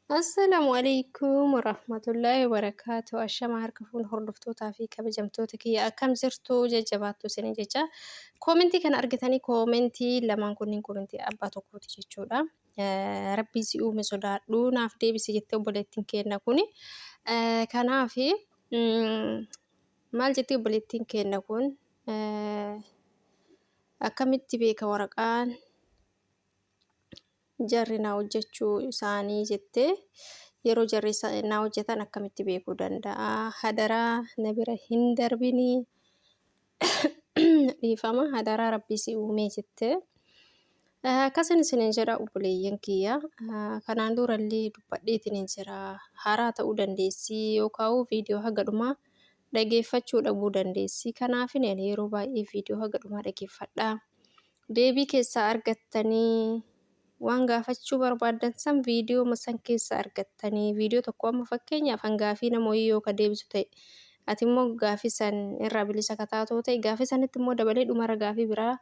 Assalaamu alaikum warahmatullaahi wabarakaatu. Ashama harka fuun hordoftootaa fi kabajamtoota kiyya, akkam jirtu? Jajjabaattu isin jecha. Koomentii kana argitanii, koomentii lamaan kunniin koomentii abbaa tokkooti jechuudha. Rabbii si uume sodaadhu, naaf deebisi jettee obboleettiin keenna kuni. Kanaaf maal jetti obboleettiin keenna kun? Akkamitti beeka waraqaan jarri naa hojjechuu isaanii jettee, yeroo jarri naa hojjetan akkamitti beekuu danda'a? Hadaraa na bira hin darbinii, dhiifama, hadaraa rabbii si uumee jettee. Akkasin isinin jedha obboleeyyan kiyya. Kanaan durallee dubbadheetiin hin jira. Haaraa ta'uu dandeessi yookaan viidiyoo haga dhumaa dhageeffachuu dhabuu dandeessi. Kanaafin ani yeroo baay'ee viidiyoo haga dhumaa dhageeffadha. Deebii keessaa argattanii, waan gaafachuu barbaaddan san viidiyoo san keessa argattanii, viidiyoo tokko amma fakkeenyaaf hangaafii nama wayii yoo ka deebisu ta'e, ati immoo gaafii san irraa bilisa ka taatoo ta'e, gaafii sanitti immoo dabalee dhumarra gaafii biraa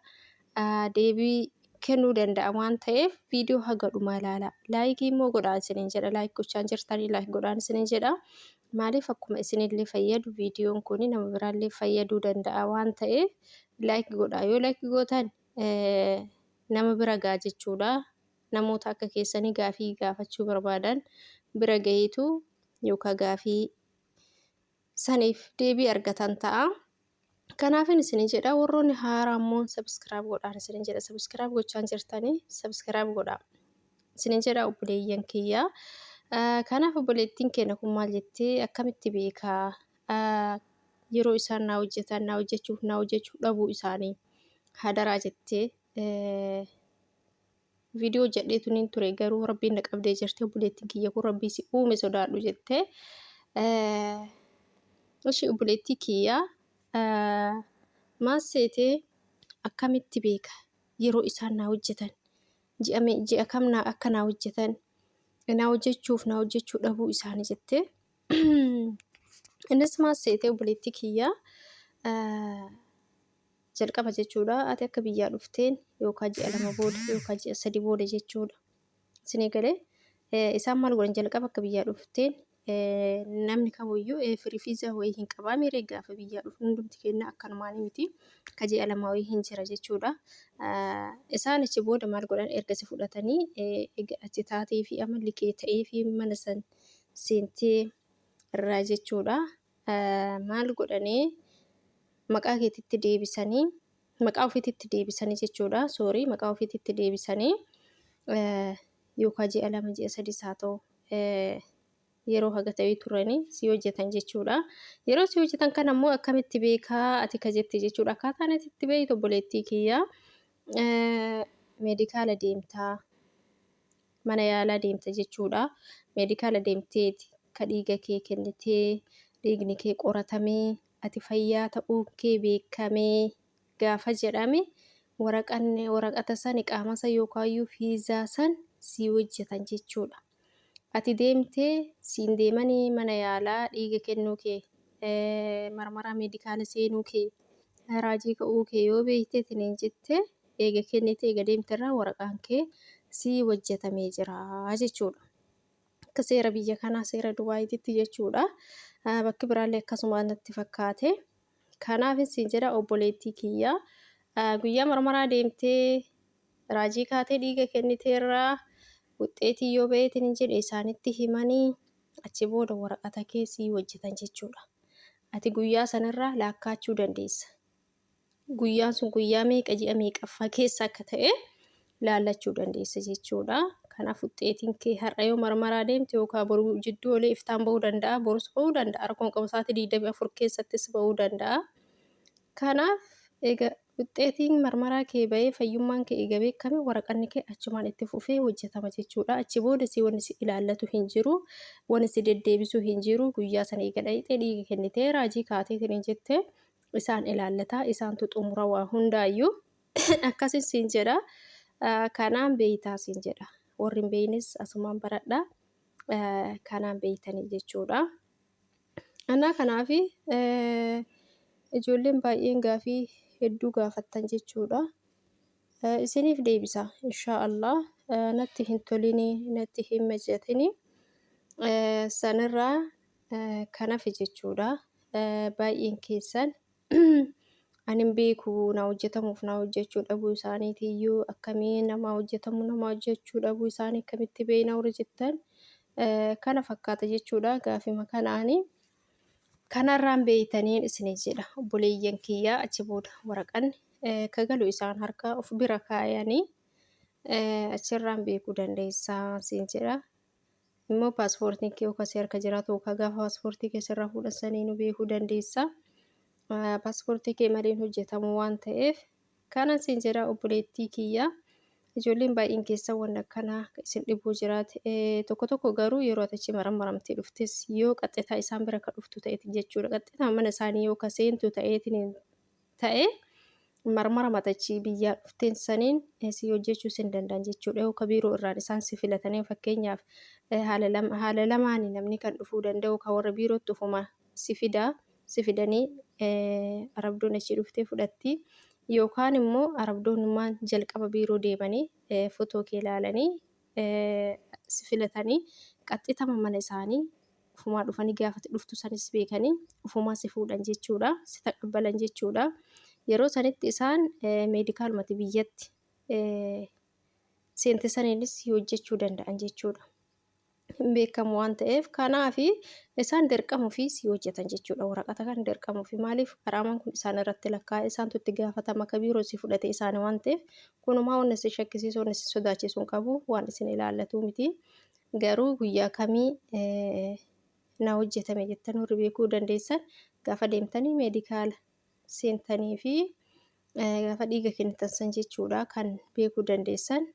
deebii kennuu danda'a waan ta'eef, viidiyoo haga dhumaa ilaala. Like immoo godhaa isiniin jedha. Like gochaan jirtanii, like godhaan isiniin jedha. Maaliif? Akkuma isinillee fayyadu, viidiyoon kun nama biraallee fayyaduu danda'a waan ta'eef like godhaa. Yoo like gootan nama bira ga'a jechuudha. Namoota akka keessanii gaafii gaafachuu barbaadan bira gaheetu yookaan gaafii saniif deebii argatan ta'a. Kanaafin isin jedha, warroonni haaraa immoo subscribe godhaan isin jedha. Subscribe gochaan jirtanii, subscribe godhaa isin jedha obboleeyyan kiyya. Kanaaf obboleettiin keenya kun maal jettee? Akkamitti beekaa yeroo isaan naa hojjetan, naa hojjechuuf naa hojjechuu dhabuu isaanii, hadaraa jettee. Viidiyoo hojjedheetu niin ture, garuu rabbiin na qabdee jirti obboleettiin kiyya kun. Rabbii si uume sodaadhu jettee. Ishii obboleettii kiyya, maal seetee? Akkamitti beeka yeroo isaan naa hojjetan, ji'a ji'a kam naa akka naa hojjetan, naa hojjechuuf naa hojjechuu dhabuu isaanii jettee. Innis maal seetee obboleettii kiyya? Jalqaba jechuudha, ati akka biyyaa dhufteen yookaan ji'a 2 booda yookaan ji'a 3 booda jechuudha. Isinii galee? Isaan maal godhan? Jalqaba akka biyyaa dhufteen, namni kamiyyuu free visa wayii hin qabaa miiree? Gaafa biyyaa dhufu hundumti keenya akkanumaan miti, ka ji'a 2 wayii hin jira jechuudha. Isaan achi booda maal godhan? Erga si fudhatanii, egaa achi taatee fi amalli kee ta'ee fi mana san seentee irraa jechuudha. Maal godhanii? Maqaa keetitti deebisanii, maqaa ofiititti deebisanii jechuudha. Sorry, maqaa ofiititti deebisanii yookaan ji'a 2, ji'a 3 haa ta'u, yeroo haga ta'ee turanii si hojjetan jechuudha. Yeroo si hojjetan kana immoo akkamitti beekaa ati ka jette jechuudha. Akkaataan ati itti beektu, obboleettii kiyya, meedikaala deemtaa, mana yaalaa deemta jechuudha. Meedikaala deemteeti ka dhiiga kee kennitee, dhiigni kee qoratamee, ati fayyaa ta'uu kee beekamee gaafa jedhame, waraqanne waraqata san, iqaama san yookaan fiizaa san sii hojjetan jechuudha. Ati deemtee siin deemanii mana yaalaa dhiiga kennuu kee, marmaraa meedikaala seenuu kee, raajii ka'uu kee yoo beekteetiniin jette, eega kennite, eega deemte irraa waraqaan kee sii hojjetamee jira jechuudha. Akka seera biyya kanaa, seera Dubaayititti jechuudha. Bakki biraallee akkasuma natti fakkaate. Kanaaf siin jedha obboleettii kiyya. Guyyaa marmaraa deemtee raajii kaatee dhiiga kenniteerraa wuxxeetii yoo ba'eetiin hin jedhe, isaanitti himanii achi booda waraqata kee sii hojjetan jechuudha. Ati guyyaa sanarraa laakkaachuu dandeessa. Guyyaan sun guyyaa meeqa, ji'a meeqaffaa keessa akka ta'e laallachuu dandeessa jechuudha. Kanaaf wuxxeetiin kee har'a yoo marmaraa deemte yookaan boru jidduu olee iftaan ba'uu danda'a, borus ba'uu danda'a, rakkoon qabu, sa'aatii 24 keessattis ba'uu danda'a. Kanaaf egaa wuxxeetiin marmaraa kee ba'ee, fayyummaan kee eega beekame, waraqanni kee achumaan itti fufee hojjetama jechuudha. Achi booda si wanni si ilaallatu hin jiru, wanni si deddeebisu hin jiru. Guyyaa sana eega dhayxee, dhiiga kennitee, raajii kaateetiin hin jette, isaan ilaallata, isaantu xumura waa hundaayyuu. Akkasin siin jedha. Kanaan beeytaa siin jedha. Warri hin beeynes asumaan baradha. Kanaan beeytanii jechuudha. Anaa kanaaf ijoolleen baay'een gaafii hedduu gaafattan jechuudha. Isiniif deebisa inshaa Allah. Natti hin tolini, natti hin mijatini. Sanirraa kan hafe jechuudha. Baay'een keessan ani hin beeku, naa hojjetamuuf naa hojjechuu dhabuu isaaniitiyyuu akkamii namaa hojjetamu namaa hojjechuu dhabuu isaanii akkamitti beekna warri jettan, kana fakkaata jechuudha gaafima kanaani. Kanarraan beeytaniin isinii jedha obboleeyyan kiyyaa. Achi booda waraqanni ka galu isaan harka of bira kaayanii achirraan beekuu dandeessaa siin jedha. Immoo paaspoortiin kee yookaan si harka jiraatu yookaan gaafa paaspoortii kee sirraa fuudhan saniinuu beekuu dandeessa. Paaspoortii kee maleen hojjetamu waan ta'eef kanan siin jedha obboleettii kiyya. Ijoolleen baay'een keessan wanni akkanaa isin dhibuu jiraate, tokko tokko garuu yeroo ati achi marammaramtee dhuftes yoo qaxxitaa isaan bira ka dhuftu ta'eeti jechuudha. Qaxxitaa mana isaanii yoo ka seentu ta'eetiin ta'e marmara matachii biyyaa dhufteen saniin si hojjechuu sin danda'an jechuudha. Yoo ka biiroo irraan isaan si filatanii, fakkeenyaaf haala lamaanii namni kan dhufuu danda'u, kan warra biirootti dhufuma si fidaa si fidanii arabdoon achi dhuftee fudhatti, yookaan immoo arabdoonummaan jalqaba biiroo deemanii fotoo kee ilaalanii si filatanii qaxxitama mana isaanii ufumaa dhufanii gaafati dhuftu sanis beekanii ufumaa si fuudhan jechuudha, si taqabbalan jechuudha. Yeroo sanitti isaan meedikaalumati biyyatti seente saniinis si hojjechuu danda'an jechuudha. Hin beekamu waan ta'eef kanaafi isaan dirqama ofii si hojjetan jechuudha. Waraqata kan dirqama ofii, maaliif qaraamaan kun isaan irratti lakkaa'e, isaantu itti gaafatama akka biiroo si fudhate isaani waan ta'eef. Kunumaa wanni si shakkisiisu, wanni si sodaachisu hin qabu, waan isin ilaallatu miti. Garuu guyyaa kamii na hojjetame jettan warri beekuu dandeessan, gaafa deemtanii meedikaala seentanii fi gaafa dhiiga kennitan san jechuudha kan beekuu dandeessan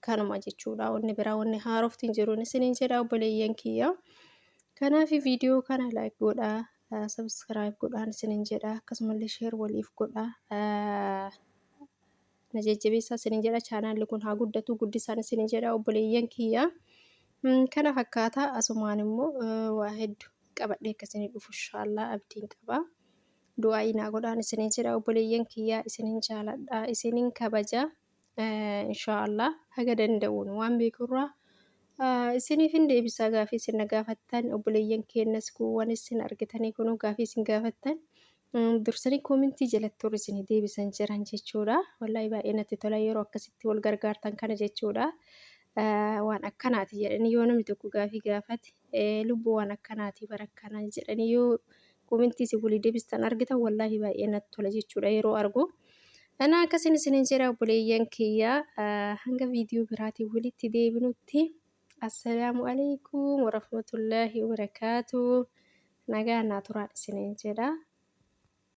kanuma jechuudha. Wanni biraa wanni haarofti hin jiru isiniin jedha obboleeyyan kiyya. Kanaaf viidiyoo kana like godhaa, subscribe godhaan isiniin jedha, akkasumallee share waliif godhaa. Na jajjabeessaa isiniin jedha, chaanaalli kun haa guddatu, guddisaan isiniin jedha obboleeyyan kiyya. Kana fakkaata. Asumaan immoo waa hedduu qabadhee akkasini dhufu inshaallah abdiin qaba. Du'aa'ii naa godhaan isiniin jedha obboleeyyan kiyya, isiniin jaaladha, isiniin kabaja. Inshaallah haga danda'uun waan beekurraa isiniif hin deebisaa gaafii isin na gaafattan. Obboleeyyan keenyas kuuwwan isin argitanii kunuu gaafii isin gaafattan dursanii koomintii jalatti warri isin deebisan jiran jechuudha. Wallaahi baay'ee natti tola yeroo akkasitti wal gargaartan kana jechuudha. Waan akkanaati jedhanii yoo namni tokko gaafii gaafate, lubbuu waan akkanaati bara akkanaa jedhanii yoo koomintii isin walii deebistan argitan, wallaahi baay'ee natti tola jechuudha yeroo argu. Ana akkasin isinin jedha obboleeyyan kiyya, hanga viidiyoo biraatiin walitti deebinutti assalaamu alaikum warahmatullaahi wabarakaatu. Nagaa naa turaan isinin jedha.